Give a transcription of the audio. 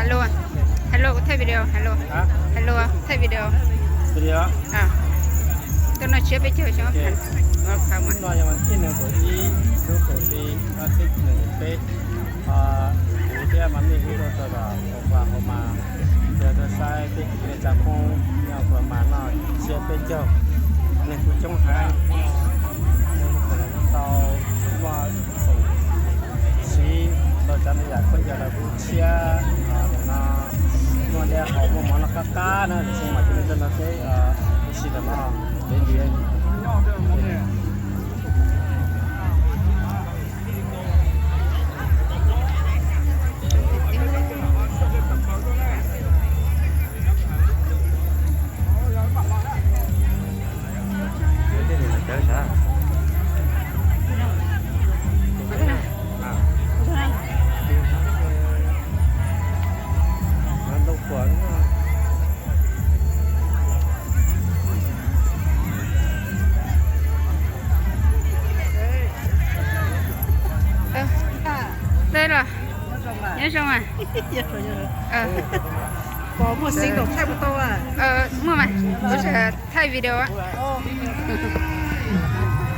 Hello, hello, kuv thaij video, hello, hello, thaij video. Video. Tuaj noj tsiab peb caug xyoo. Hnub no yog vas thib nees nkaum ib, lub kaum hli, ob txhiab nees nkaum peb. Kuv thiab mas nej hlub rau tau tom Oklahoma, tuaj saib peb kwv tij neej tsa Hmoob nyob Oklahoma noj tsiab peb caug. Neeg kuj coob heev, neeg kuj tau muaj xoom siv rau cov me yam khaub ncaws lawv kuj tshiab. Nim no muaj dej haus muaj mov noj qab qab na, tiam sis mas cov neeg no peb ua si los no peb ntiav. Dej los, nyob zoo mas. Muaj mas, kuv thaij video.